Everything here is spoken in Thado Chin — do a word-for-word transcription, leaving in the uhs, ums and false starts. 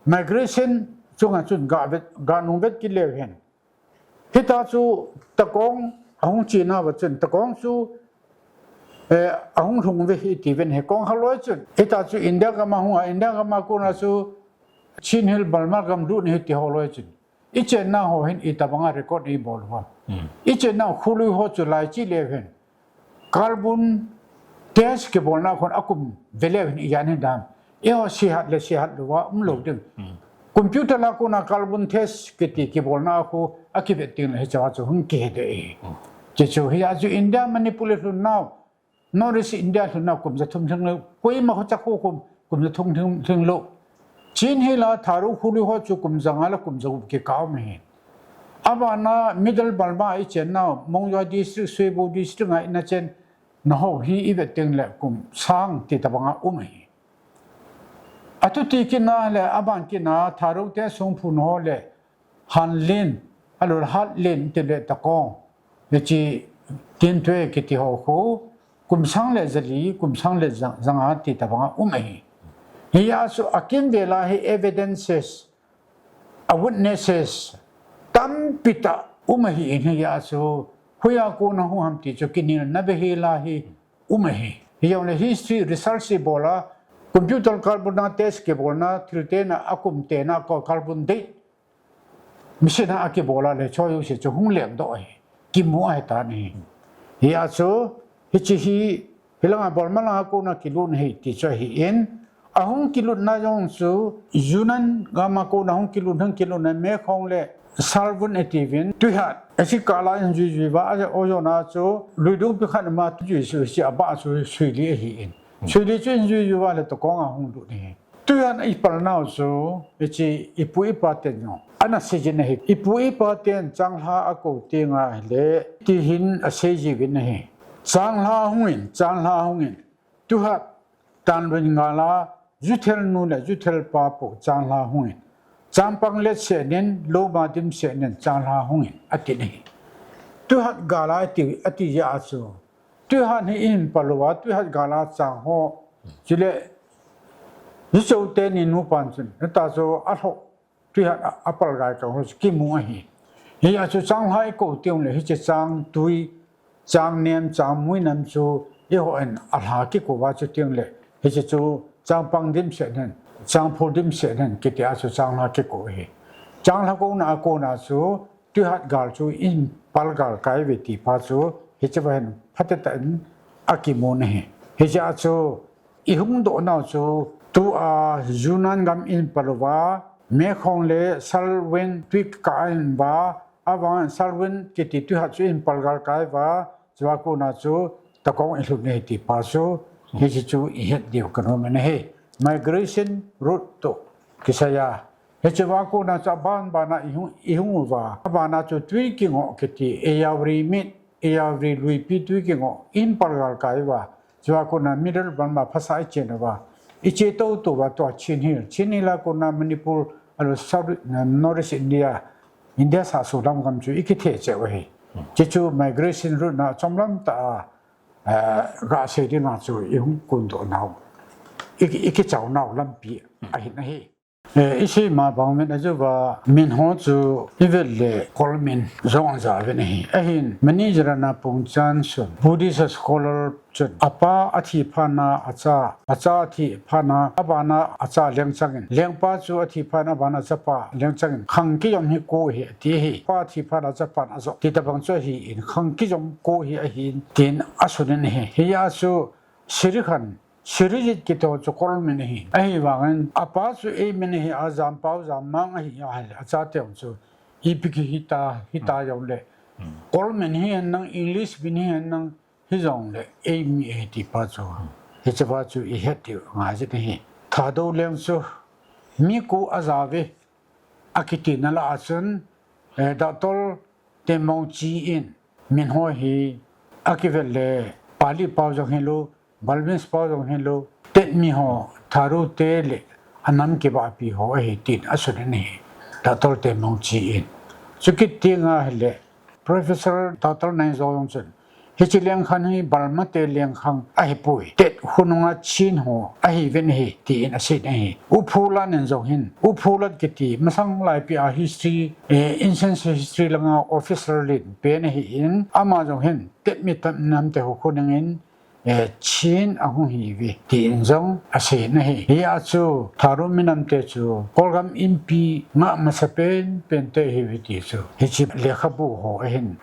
migration chunga chun ga vet, ga nung vet kit leu hen. Hita chu Takong ahung chena va chun, Takong chu, eh, ahung lhung ve hi ti ven he kong haloi chun. Hita chu India gam ahung a, India gam a kona chu Chin Hill Burma gam lut ni hi ti haloi chun. I chenna ho hin i tabanga record i bol ho. Hmm. I chenna khului ho chu lai chi leu hen. Carbon test kibolna khun akum veleu hin i jan hin dam. Eiho sihat le sihat louva um lou ding. Hmm. Computer la kona carbon test kiti kibolna khu akivet ding le hiche chu hung kihe de e. Hmm. Hiche chu hia chu India Manipur le lhun nau. North East India lhunna kum ja thum lhing lou, koima ho chakhu kum, kum ja thum lhing, lhing lou. Chin Hill a Thadou khului ho chu kum ja nga le kum ja gup kikah um ahi. Abana Middle Burma i chenna, Monywa District, Shwebo District a ina chenna ho hi i vet teng le kum sang ti tabanga um ahi. Atuti kina le aban kina Thadou te sung phun ho le Hanlin, alol Hatlin ti le Takong. Hiche Tintwe kiti ho khu, kum sang le jali, kum sang le jang, janga ti tabanga um ahi. Hia chu akimvel a hi evidences, a witnesses, tampi tah um ahi in hia chu, hoiya kona hung ham ti chu kinelna beh hi la hi um ahi. Hijongle history research i bol a, computer carbon a test kibolna, thil tena, akum tena, ko carbon date, machine a akibol a le choi u se chu hung lem doh ahi. Kimu ahi tan ahi. Hia chu, hiche hi, hilanga Burma langa kona kilut ahi ti chu ahi in, ahung kilutna jong chu, Yunnan gam a kona hung kilut, hung kilutna Mekong le Salween ati uvin, Tuihat, achi kala in jui jui uva, a, o jona chu, luidung pi khat ma tu jui sui, hiche abah chu, Suili ahi in. Suili chu in jui jui uva le Takong a hung lut ahi. Tuihat i palnau chu, hiche i pu i pa ten jong ana seijin ahi. I pu i pa ten changlha akou tenga hile, ti hin asei jiuvin ahi. Changlha hungin, changlha hungin. Tuihat tanlun ngal a, juthel nu le juthel pa po changlha hungin. Changpang let seh nin, loma dim seh nin, changlha hungin, ati ahi. Tuihat gal a ati, ati jeh a chu. Tuihat hi i hin pal uva, Tuihat gal a chang ho. Chule, Zochou teni nupan chun, hita chu alhoh, Tuihat a, apal gai kah ho chu kimu ahi. Hia chu changlha i kou teng le, hiche chang tui, chang nem, chang mui nam chu, eihon alha kikou uva chu teng le, hiche chu changpang dim seh nin, changphul dim seh nin, kiti a chu changlha kikou ahi. Changlha kouna a kona chu, Tuihat gal chu i hin pal gal kai uve ti pa chu, hiche va hin phatecha in akimun ahi. Hiche a chu i hung doh nau chu, tua Yunnan gam i hin pal uva, Mekong le Salween tui kah a i hin uva, avang Salween kiti Tuihat chu i hin pal gal kai uva, chua kona chu Takong i lhut ahi ti pa chu, hiche chu i het diu kanom in ahi. Migration route toh kisai a. Hiche va kona chu aban bana i hung, i hung uva. Abana chu tui kingoh kiti, Ayeyarwady mit, Ayeyarwady luipi tui kingoh, i hin pal gal kai uva. Chua kona Middle Burma phasa i chen uva. I che tou tou uva tua Chin Hill. Chin Hill a kona Manipur, alou South, North East India, India sahso lam gam chu i kithe cheh u ahi. Hiche chu migration route na chomlam tah a, eh, ga sei dinga chu i hung kondoh nau. I, i kichao nau lampi ahin ahi. Eh, i sei ma bang uvin ajeh uva, min ho chu i vet le kol min jong aja uvin ahi. Ahin, Manijarana Pungchan chun, Buddhist scholar chun, apa athi phat na acha, acha athi phat na, abana acha lengchang in, lengpa chu athi phat na, abana achapa lengchang in, khang kijom hi ko hi, ati ahi. Pa athi phat na achapan ajop, ti tabang chu ahi in, khang kijom ko hi ahin, tin asun in ahi. Hia chu, Sirikhan, Sirijit kiti ho chu kol min ahi. Ahivangin, apa chu ei min ahi, a Jampao Jammang ahi, ahile, achate ho chu, ipi ki hita, hita jong le. Kol min hi hen lang, English min hi hen lang, hijong le, ei mi ahi ti pa chu. Hiche pa chu i het diu ngai jin ahi. Thadou leng chu, mi ko aja uve, akiti na lah a chun, eh, Doctor Temongchi in, min ho hi, akivet le, Pali pao jong hilou, Burmese pao jong hilou, Tet mi ho, Thadou te le, anam kibahpi ho ahi tin asun in ahi, Doctor Temongchi in. Chukit tenga hile, Professor Doctor Naingjawlong chun, Hiche lengkhang hi Burma te lengkhang ahipoi, Tet khonunga Chin ho ahiuvin ahi, tin asei in ahi. U Phu Lat in jong hin, U Phu Lat kiti masang laipi a history, eh, ancient history langa officer len pen ahin, ama jong hin Tet minam te ho khonungin, eh, Chin ahung hiuve, tin jong asei in ahi. Hia chu Thadou minam te chu Kolgam Inpi ngah masapen pen te ahiuve ti chu hiche lekhabu ho ahin